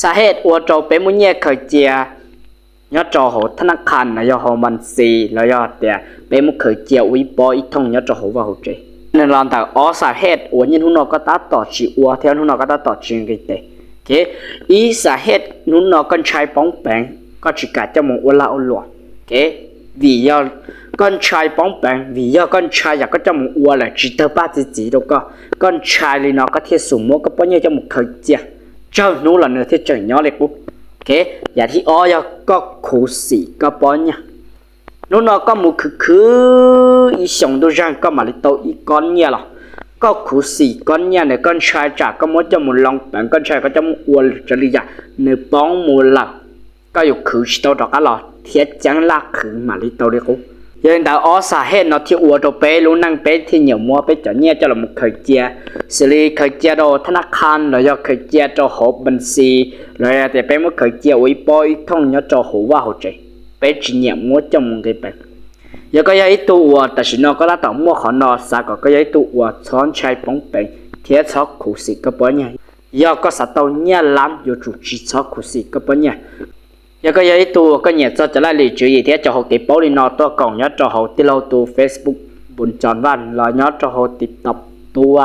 Xa hej ua rau peb muab nyiaj khaws cia nyob rau hauv thab nab qha los yog hauv npas xis los yog tias peb muab khaws cia ua ib pob ib thooj nyob rau hauv vaj hauv tsev. Nws los ntawm ob xa hej uas niaj hnub no koj tab tom tsis ua thiab hnub no koj tab tom tsis nqis tes. Ib xa hej hnub no koj ntshai poob peev, koj tsis kam coj mus ua lag ua luam. Vim yog koj ntshai poob peev, vim yog koj ntshai yog koj coj mus ua lawm tsis tawg paj txi txiv rau koj, koj ntshai li no koj thiaj xum muab koj pob nyiaj coj mus khaws cia, tsawg hnub los nws thiaj tseem nyob li qub. Yam thib ob yog koj khuv xim koj pob nyiaj. Hnub no koj mus khwv khwv ib xyoos ntuj zeeg koj mam li tau ib kob nyiaj los, koj khuv xim kob nyiaj ntawd koj ntshai tsam koj muab coj mus loo peev, koj ntshai koj coj mus ua raws li yam nws poob mus lawm, koj yuav khwv tsis tau rov qab los thiab ceeb laj qhwv mam li tau li qub. Yog li ntawd ob xa hej no thiaj ua rau peb lub neej peb thiaj nyiam muab peb cov nyiaj coj los khaws cia, xws li khaws cia rau thab nab qha los yog khaws cia rau hauv npas xis los yog tias peb muab khaws cia ua ib pob ib thooj nyob rau hauv vaj hauv tsev, peb tsis nyiam muab coj mus nqis peev. Yog koj yog ib tug uas tam sim no koj tab tom muaj qhov no, xav kom koj yog ib tug uas txhob ntshai poob peev thiab txhob khuv xim koj pob nyiaj. Yog koj xav tau nyiaj lab yuav tsum tsis txhob khuv xim koj pob nyiaj. Yog koj yog ib tug uas koj nyiam txog cov laj lim tswv yim thiab cov hauv kev paub li no tuaj koom nyob rau hauv tij laug tus Facebook Npus Tso Vaj los nyob rau hauv TikTok tus